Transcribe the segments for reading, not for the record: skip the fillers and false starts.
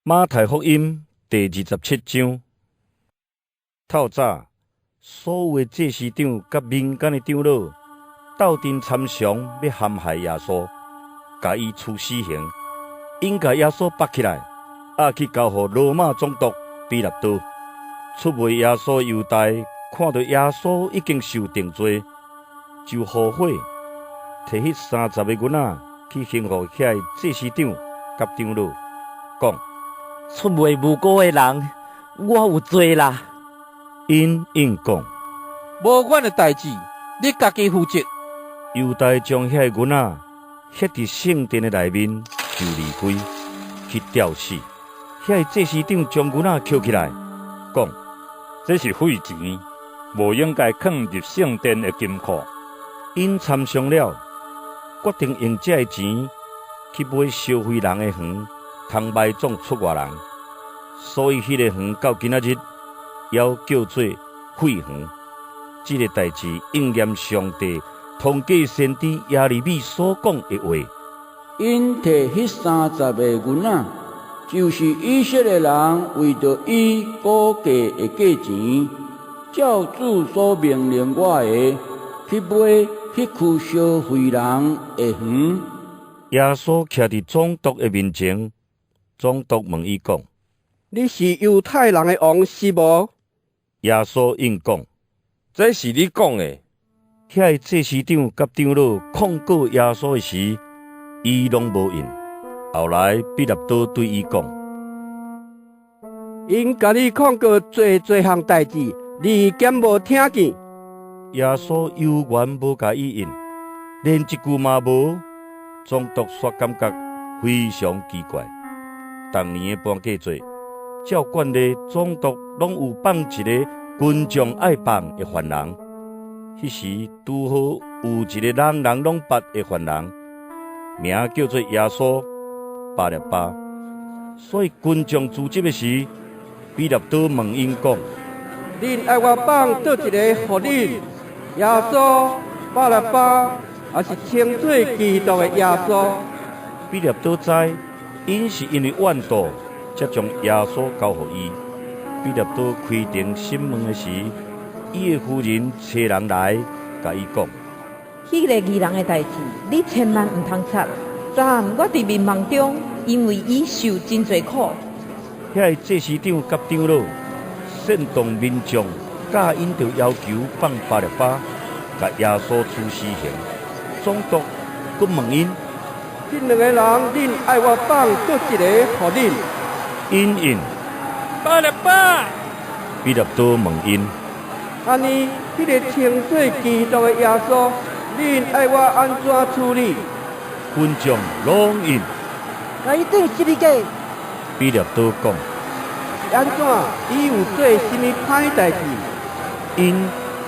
馬太福音第27章。透早，所有的祭司長佮民間的長老鬥陣參詳，欲陷害耶穌，共伊處死刑。𪜶共耶穌縛起來，押去交予羅馬總督彼納多。出賣耶穌的猶大看著耶穌已經受定罪，就後悔，提彼30個銀仔去還予遐个祭司長佮長老，講：出賣無辜的人，我有罪啦。𪜶應講：無阮的代誌，你家己負責。猶大將遐个銀仔歇佇聖殿的內面，就離開去吊死。遐个祭司長將銀仔抾起來，講：這是廢錢，無應該囥入聖殿的金庫。𪜶參詳了，決定用這个錢去買燒毀人的園，通埋葬出外人。所以彼个園到今仔日，猶叫做廢園。這个代誌應驗上帝通過先知耶利米所講的話：𪜶提彼30個銀仔，就是以色列人為著伊估計的價錢，照主所命令我的，去買彼區燒毀人的園。耶穌徛佇總督的面前，總督問伊講：你是猶太人的王是無？耶穌應講：這是你講的。遐个祭司長佮長老控告耶穌的時，伊攏無應。後來彼納多對伊講：𪜶共你控告濟濟項代誌，你敢無聽見？耶穌猶原無共伊應，連一句嘛無。總督煞感覺非常奇怪。逐年的搬過節，照慣例，總督攏有放一个群眾愛放的犯人。彼時拄好有一个人人攏捌的犯人，名叫做耶穌巴勒巴。所以群眾聚集的時，彼納多問𪜶講：恁愛我放佗一个予恁？耶穌巴勒巴，抑是稱做基督的耶穌？彼納多知，𪜶是因為怨妒，才將耶穌交予伊。彼納多開庭審問的時，伊的夫人差人來共伊講：彼个義人的代誌，你千萬毋通插。昨暗我佇眠夢中，因為伊受真濟苦。遐个祭司長佮長老煽動民眾，佮𪜶著要求放巴勒巴，共耶穌處死刑。總督閣問𪜶：這兩个人，恁愛我放佗一个予恁？𪜶應：巴勒巴。彼納多問𪜶：按呢，彼个稱做基督的耶穌，恁愛我按怎處理？群眾攏應：共伊釘十字架。彼納多講：是按怎？伊有做啥物歹代誌？𪜶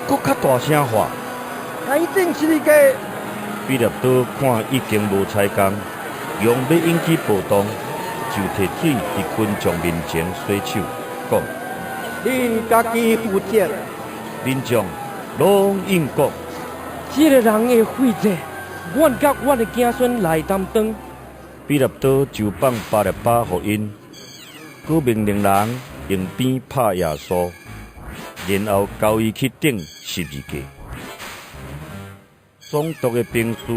閣較大聲喊：共伊釘十字架。彼納多看已經無彩工，用欲引起暴動，就提水佇群眾面前洗手，講：恁家己負責。民眾攏應講：這个人的血債，阮佮阮的子孫來擔當。彼納多就放巴勒巴予𪜶，閣命令人用鞭拍耶穌，然後交伊去釘十字架。總督的兵士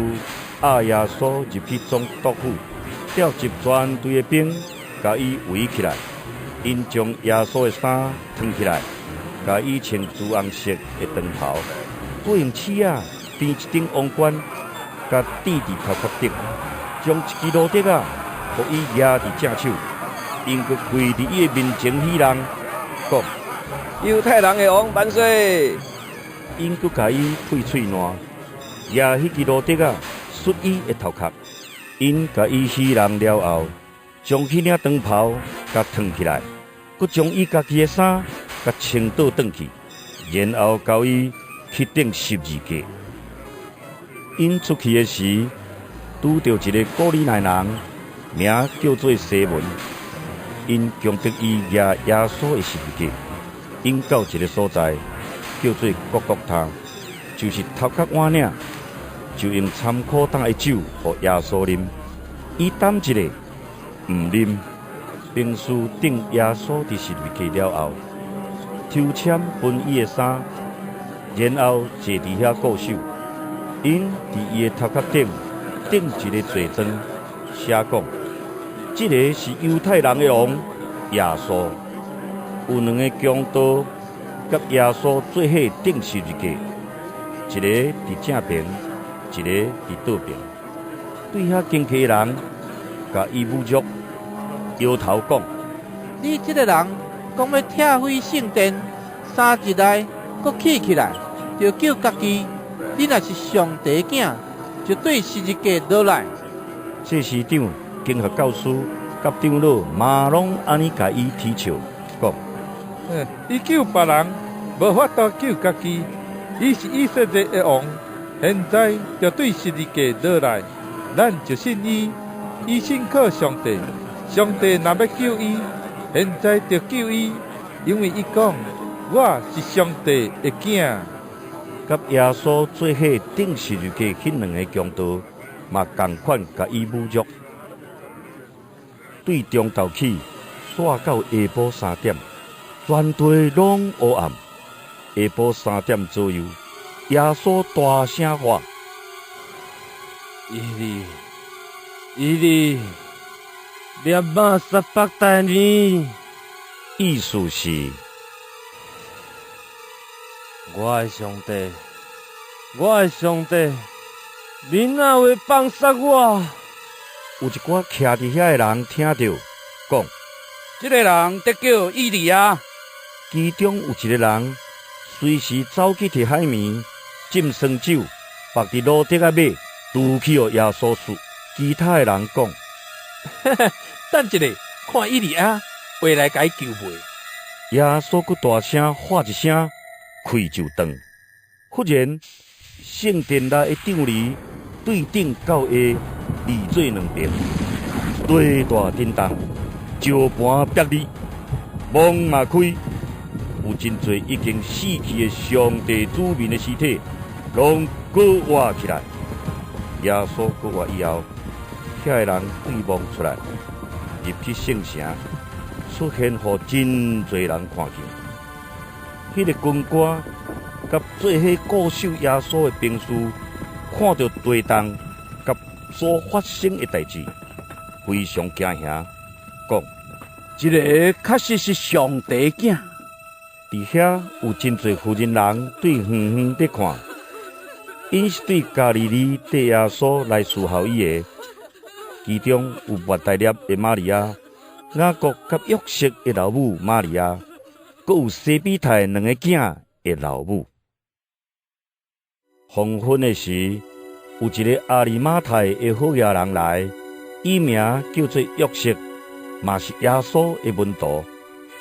押耶穌入去總督府，調集全隊的兵，共伊圍起來。𪜶將耶穌的衫脫起來，共伊穿朱紅色的長袍，閣用刺仔編一頂王冠，共戴佇頭殼頂，將一支蘆竹仔，予伊舉佇正手。𪜶閣跪佇伊的面前戲弄，講：猶太人的王萬歲！𪜶閣共伊噴喙瀾，舉彼支蘆竹仔，欶伊的頭殼。𪜶共伊戲弄了後，將彼領長袍共脫起來，閣將伊家己的衫共穿倒轉去，然後交伊去釘十字架。𪜶出去的時，拄著一个古利奈人，名叫做西門。𪜶強迫伊舉耶穌的十字架。𪜶到一个所在，叫做各各他，就是頭殼碗嶺，就用參苦膽的酒予耶穌啉。伊擔一下，毋啉，兵士釘耶穌佇十字架了後，抽籤分伊的衫，然後坐佇遐顧守。𪜶佇伊的頭殼頂釘一个罪狀，寫講：這个是猶太人的王耶穌。有兩个強盜佮耶穌做伙釘十字架，一个佇正爿，一个佇倒爿。對遐經過的人，共伊侮辱，搖頭講：你這个人講欲拆毀聖殿，3日內閣起起來，就救家己。你若是上帝囝，就對十字架落來。祭司長、經學教師佮長老嘛攏按呢共伊啼笑，講：伊救別人，無法度救家己。伊是以色列的王，現在就對十字架落來，咱就信伊。伊信靠上帝，上帝若欲救伊，現在就救伊，因為伊講，我是上帝的囝。佮耶穌做伙釘十字架彼兩个強盜，嘛仝款共伊侮辱。對中晝起，煞到下晡3點，全地攏烏暗。下晡三點左右，耶穌大聲喊：以利，以利，喇瑪撒巴達尼？意思是：我的上帝，我的上帝，你哪會放殺我？有一寡徛佇遐的人聽著，講：這個人佇叫以利亞。其中有一個人隨時走去提海綿浸酸酒，縛佇蘆竹仔尾，拄去予耶穌啜。其他的人講：等一下，看以利亞會來共伊救袂？耶穌閣大聲喊一聲，氣就斷。忽然，聖殿內的帳籬對頂到下離做兩爿，地大震動，石盤煏裂，墓嘛開，有真濟已經死去的上帝子民的屍體，攏閣活起來。耶穌閣活以後，遐的人對墓出來，入去聖城，出現予真濟人看見。彼个軍官佮做伙顧守耶穌的兵士，看著地動佮所發生的代誌，非常驚嚇，講：這个確實是上帝囝。佇遐有真濟婦人人對遠遠佇看，𪜶是對加利利綴耶穌來侍候伊的，其中有抹大拉的瑪利亞、雅各佮約瑟的老母瑪利亞，閣有西庇太兩个囝的老母。黃昏的時，有一个亞利馬太的好額人來，伊名叫做約瑟，嘛是耶穌的門徒。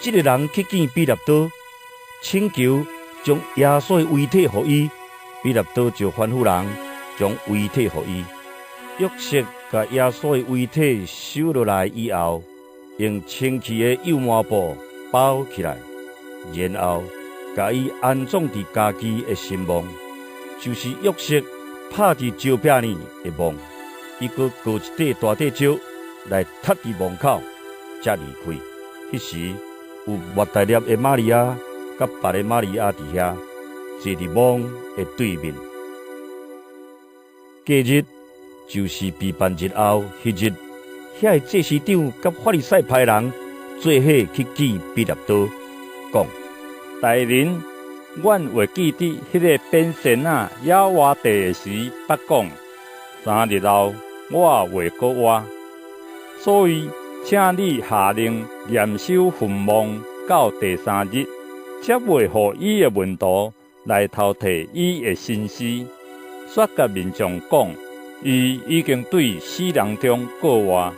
這个人去見彼拉多，請求將耶穌的遺體予伊。彼拉多就吩咐人將遺體予伊。約瑟共耶穌的遺體收落來以後，用清氣的幼麻布包起來，然後共伊安葬佇家己的新墓，就是約瑟拍佇石壁裡的墓。伊閣鑿一塊大塊石來崁佇墓口，才離開。彼時有抹大拉的瑪利亞佮別个瑪利亞佇遐，坐佇墓的對面。隔日就是避辦日後彼日，遐个祭司長佮法利賽派人做伙去見彼拉多，講：大人，阮會記得彼个變仙仔猶活地的時，捌講：3日後我會閣活。所以，請你下令嚴守墳墓到第三日，才袂予伊的門徒來偷提伊的身屍。煞共民眾講，伊已經對死人中復活。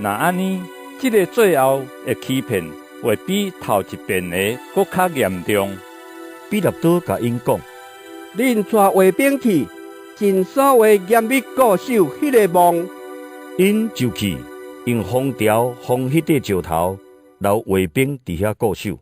若按呢，這个最後的欺騙會比頭一遍的閣較嚴重。彼拉多共𪜶講：恁帶衛兵去，盡所為嚴密固守彼个墓。𪜶就去，用封條封彼塊石頭，留衛兵佇遐固守。